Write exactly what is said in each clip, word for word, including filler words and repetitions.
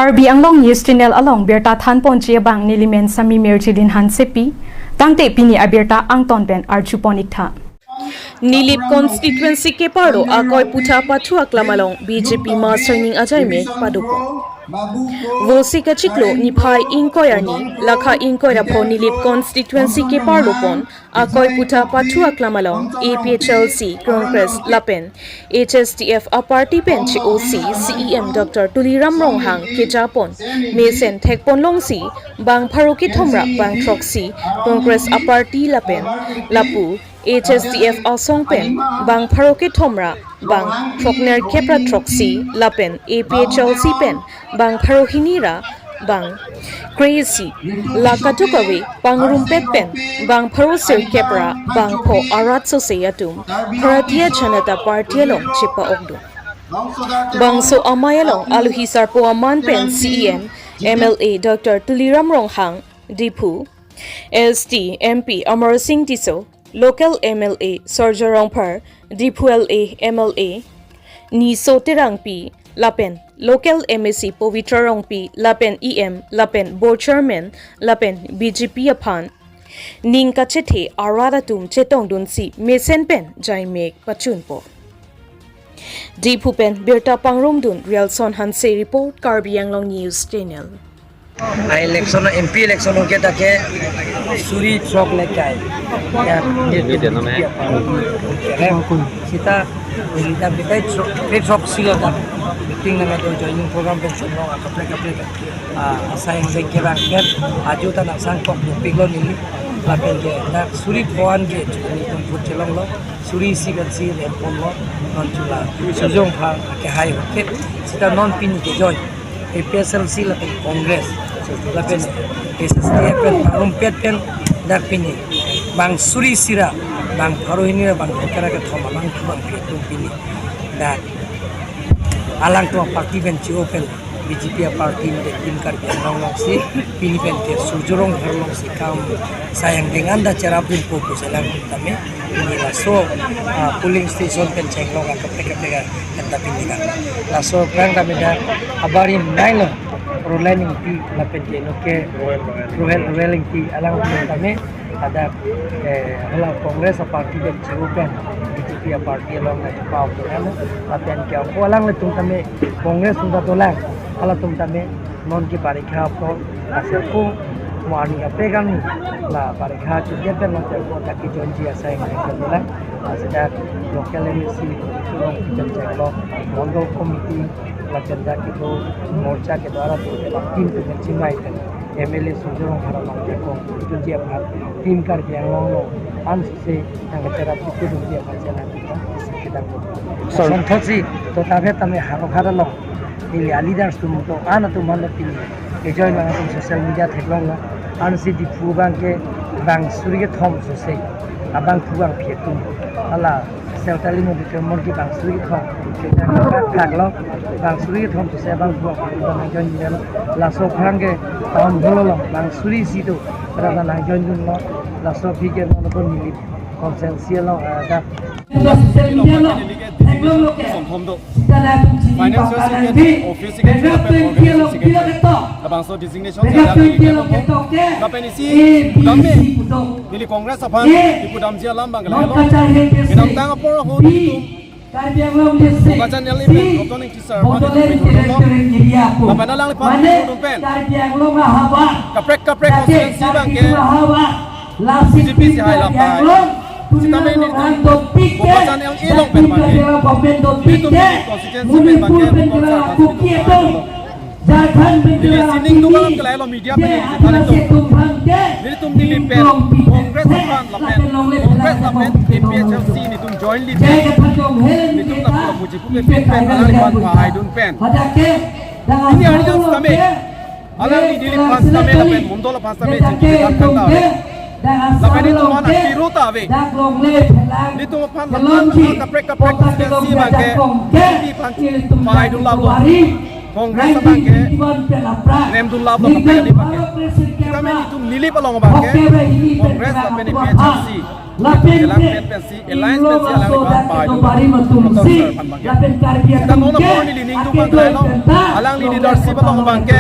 Karbi Anglong News Channel along birta thanponji abang nelimen Sami Mirjilin Hansepi, tangte pini abirta angton pen arjupon iktha. Nilip constituency keparlo akoi puta pathu aklam along B J P mass joining ajai mek padukok. Vosi kachiklo niphai ingkoi arni, lakha ingkoi ra pho Nilip constituency keparlo pon akoi puta pathu aklam along A P H L C, Congress lapen H S D F aparty pen che-osi C E M Doctor Tuliram Ronghang kejapon mesen thekpon longsi bang pharo kethom ra bang throksi Congress aparty lapen lapu H S D F asong pen bang pharo kethom ra bang throknerkep ra throksi lapen A P H L C pen bang pharo hini ra bang kre-isi, la kadokave pangrumpet pen bang pharo sirkep ra bang pho arat sose atum Bharatiya Janata Party along chepa-okdun. Bangso amei along alohi sarpo aman pen C E M, M L A Doctor Tuliram Ronghang, Diphu, S T, M P Amarsing Tisso, local M L A Surjya Rongphar, Diphu L A M L A Niso Terangpi lapen local M A C Pavitra Rongpi lapen E M lapen board chairman lapen B J P aphan ning kachethe arat atum chetongdunsi mesen pen jaimek pachunpo. Diphu pen birta pangrumdun Rialson Hanse report, Karbi Anglong News Channel. A election, M P election ke take suri throk le kai. Ya, Media nama hai. Kerem. Sita, sita bitai throk, throk silo ta. Meeting nama do joining program pen chonglong akaprek kaprek. Ah, asai yang sing kerang ken, aju ta nang sangkok dopik lo neli. Lapen ke, na suri pho-an ke, chukuni pun put chelong lo. Suri isi pen isi rempon lo, non chula. Sujong pha, ke hai, oke. Sita non pini ke join. A P H L C lapen Congress, lapen H S D F pen, rumpet pen, dak pini. Bang suri isi ra, bang pharo hini ra, bang pharo kethom, bang thu bang phi atum pini. Dak alangtum aparty pen che-o pen B J P aparty mate Team Karbi Anglong alongsi, pini pen ke Surjya Rongphar alongsi kam sayang dengan da cherapdunpo pu selang tame. Pini laso, ah, polling station pen chenglong akaprek kaprek anta pini kan. Laso aphrang tame dak abari nailo Roland Ingti lapen ke no ke Rohel, Rohel Ingti alang tame ada, eh, hala Congress aparty pen che-o pen B J P aparty along na chepa-ok kan. Lapen ke ako alanglitum tame Congress atum ta dolang, halatum tame non ke parikha apot asai ko mo arni kaprek arni la parikha chujat pen non ke ako ta kejoinji asai nang ke dolang. Asida local M A C, Surong Kijan Chenglo, Mondol Committee, lapen dak kedo morcha kedo arat atum ke team atum chingvai pen M L A Surjya Rongphar along ke ko ketunji aphan Team Karbi Anglong along an suse nang kecherap ketunji aphan chela kita kita ko. Sir. Asonthotsi to tablet tame hako khara long. Neli a leaders atum to an atum aphan pini kejoin nang atum social media theklonglo. Ansi Diphu abang ke bang suri kethom sose abang thu bang phi atum. Hala Sertalin auditorium ke bang suri kethom. Thaklo bang suri kethom sose bang thu bang phi atum bang join nelo. Laso aphrang ke town hall along bang suri isi atum rana nang joindunlo. Laso aphi ke non ko Nilip constituency along, ah, dak Social media lo, theklonglo ke. Sita latum chini Finance papa Secretary, nanti, Office Secretary, Begrap lapen twenty lo, Organizing Secretary. Pilo ketok. Labangso designation Begrap saya twenty lo ketok ke. Lapen isi A B C pudam me. Pudam. Neli Congress aphan, A. Diphu damji alam bang non lo. Kacha he ke kedamtang apor ho B. Nelitum. Karbi Anglong District. Bokajan L A C. Pen, Rotong Ingti sir, Bodoland mane Director Area ko. Lapen alangliphan mane pudum pen. Karbi Anglong ahavar. Kaprek kaprek Dake, constituency bang ke. Karbi Anglong ahavar. Lasi B J P si hai lapai. Sitame nelitum Bokajan L A along pen bang ke. Nelitum constituency pen bang ke. Neli sining dukang ke lahelo media pen neli thani tum. Nelitum Nilip pen Congress aphan lapen Congress lapen A P H L C nelitum jointly pen. Nelitum lapu lapu chipu pen pen pen alangliphan pahaidun pen. Ini hari jam sitame. Alangli Nilip aphan sitame lapen Mondol aphan sitame chingki tangtang ta ave. Lapen nelitum aphan akiro ta ave. Nelitum aphan lapen kaprek kaprek constituency bang ke Nilip aphan pahaidun lap lo. Congress abang ke nemdun lap lo kaprek Nilip abang ke. Sitame nelitum Nilip along abang ke Congress lapen A P H L C. Lapen kelang pen pensi, alliance pensi alangli aphan pai dun. Doctor sir aphan abangke. Sita non apor neli ning dun abang ke lo, alangli leadership along abangke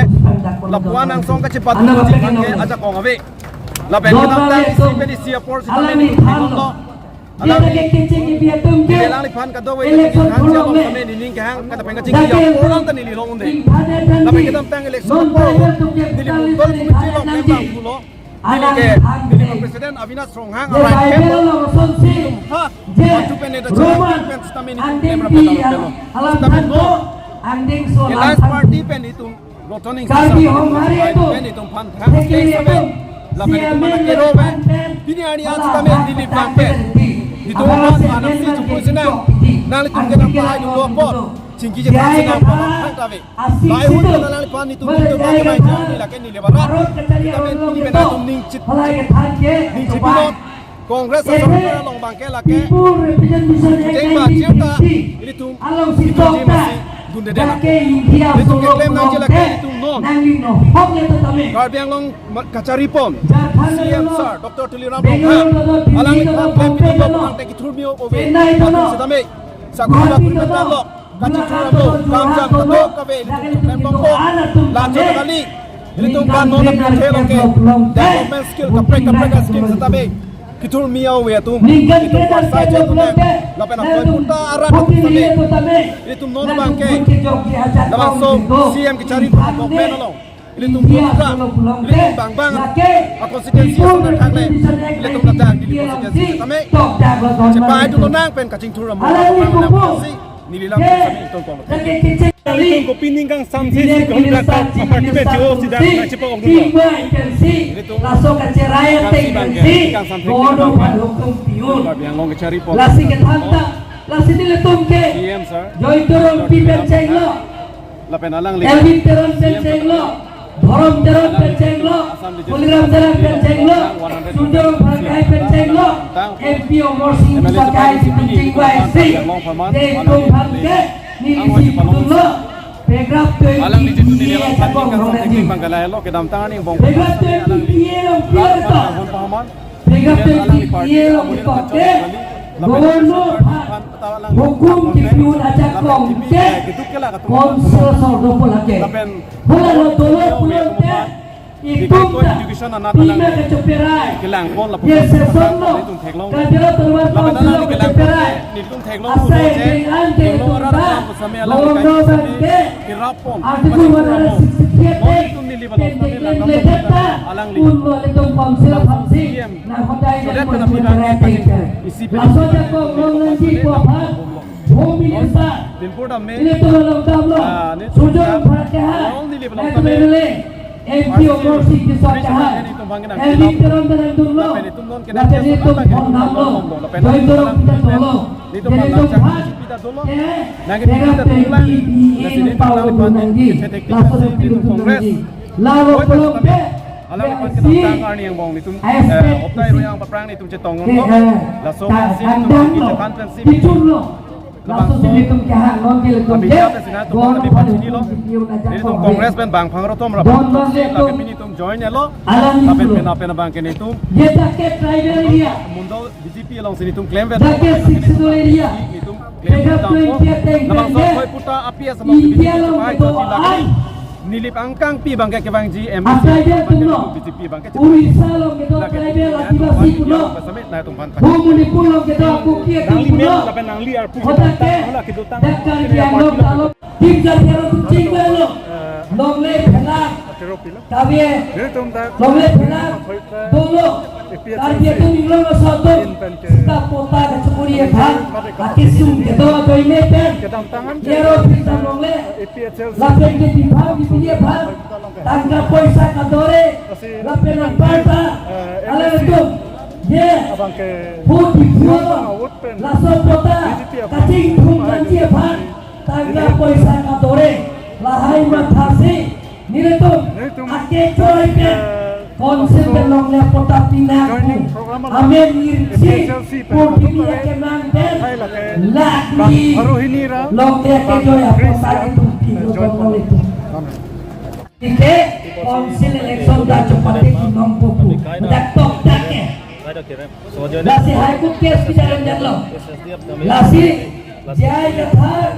lapu-an angsong kachepatu abangke ajakong ave. Lapen kedamtang isi pen isi apor sitame neli thekdunlo. Alangli, neli alangliphan kadokave kachingki thanji along tame neli ning kehang, kata pen kachingki apor along ta neli long un-e. Lapen kedamtang election apor neli mondol committee along klem abang pulo. Neli ke, neli ke President Avinash Ronghang arai hem. Ha, maju pen neta chara pen sitame neli klem rapet along pelo. Sitame non alliance party pen itum Rotong Ingti pen itum aphan thang ke sitame, lapen itum mana kero pen, pini arni an sitame neli abangke itum aphan mana si chupu sinang, nanglitum kedam tahai dun lo apot chingki chethan sinang aphan thang ta ave. Lahai ahut nanglitum itum itum abangke mai jani lake neli barat. Sitame neli pen atum ning chit, ning chipilot. Congress asorkar along abangke lake chengba chirta ilitum itum jima si dunde dena. Ilitum keklem nangji lake ilitum non Karbi Anglong ma-, kacharipon C M sir Doctor Tuliram Ronghang, alangliphan klem pidun lo pulang te kethur me-o ove atum sitame, sakuri bakuri mentalok, kachingthur amo, kamjam kadokave ilitum choklem bangpo. Laso kali ilitum kan non aphi thelo ke development skill kaprek kaprek a-scheme sitame kethur me-o ave atum, ilitum parsai chot un-e, lapen apor puta arat atum sitame ilitum non abangke labangso C M kechari pen government along ilitum puta, ilitum bang bang a-constituency ason athak le, ilitum ladak Dili constituency sitame chepai dun lonang pen kachingthur amo, neli lam pen sitame itum kong. Itum kopi ning kangsam si si kong dak apartment jo si dak nangchepok dun lo. Ilitum laso kacherai ateng si kangsam si godo pen hukum piun. Karbi Anglong kecharipon. Lasi kethan ta, lasi nelitum ke C M sir Joy Teron pi pen chenglo. Lapen alangli Elwin Teron pen chenglo, Dhorom Teron pen chenglo, Tuliram Teron pen chenglo, Surjya Rongphar akai pen chenglo, M P Amarsing Tisso akai pen chenglo, isi, nelitum abangke neli isi dun lo, paragraph twenty A ajakong rong nangji. Paragraph twenty A along pilo to. Paragraph twenty A along kitok ke, governor aphan hukum kepi un ajakong ke, council asor dopo lake. Hala lo dolo pulote, itum ta pima kachoperai, ye session lo, Karbi Anglong Autonomous Council lo kachoperai. Asai pengan ke itum ta, governor abangke Article one hundred sixty-three A pen keklem ledet ta, un lo ilitum council aphan si. Nang hodai nang menjadi ateng ke. Laso ajakong rong nangji pu aphan Home Minister ilitum along damlo. Surjya Rongphar kehang, nangtum M L A, M P Amarsing Tisso kehang, Elwin Teron ta nangdunlo. Lapen ilitum phone damlo, Joy Teron pi ta dolo. Ilitum aphan ke paragraph twenty A along palo dun nangji. Laso ilitum nangji. Lalo pulote, alangli aphan kedamtang arni angbong nelitum, eh, optai royang paprang nelitum chetong lo. Laso si nelitum chethan pensi, labangso si nelitum kehang non ke ilitum ke, governor aphan hukum kepi un ajakong. Nelitum Congress pen bang phang rotom rapat si, lapen nelitum join lo. Lapen pen apen abangke nelitum, ye dak ke tribal area, mondol B J P along si nelitum klem vet. Dak ke Sixth Schedule area. Nelitum klem vet. Paragraph twenty ateng labangso ke, khoi puta api asam India along kedo an. Nilip angkang pi abangke kevangji M L A, a-tribal atum lo. B J P abangke Odisha along kedo tribal Adivasi atum lo. Hu Manipur along kedo Kuki atum lo. Hoda ke, dak Karbi Anglong ta lo. Tim Karbi Anglong atum chingvai lo. Longle phelak. Kave. Longle phelak dolo. Karbi atum inglong aso atum sita pota kachekuri aphan akesung kedo adoine pen, yaro pita longle, lapen ke bibha bibili aphan tangka poisa kadore, lapen anparta alanglitum, ye, hu Diphu along laso pota kachingthum nangji aphan tangka poisa kadore, lahai mathasi nelitum, nelitum, ake joy pen, eh, council pen longle pota pinang joining pu program along amen nirsi, A P H L C pen purthimi akemang pen, hai lake lakh ri, baru hini ra, longle ake joy apota nelitum pi, eh, join lo pon nelitum. Ike council election ta chepate ki nong popu, dak tok dak ke. Lasi High Court case bichar jatlo. Lasi J I kethan,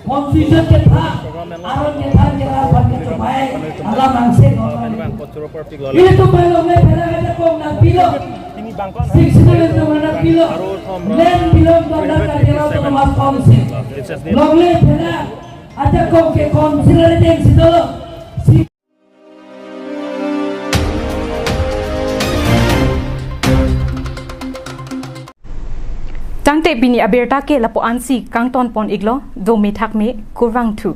confusion kethan, aron kethan, kethan aphan kechomai alam angse. Ilitum pen longle pherang ajakong nangpilo. Sixty-seven tum nangpilo. Nangpilo Karbi Anglong Autonomous Council. Longle pherang ajakong ke council arideng si dolo. Si Tangte pini abirta ke lapu-ansi kangton pon iklo, dome thakme, kurvangthu.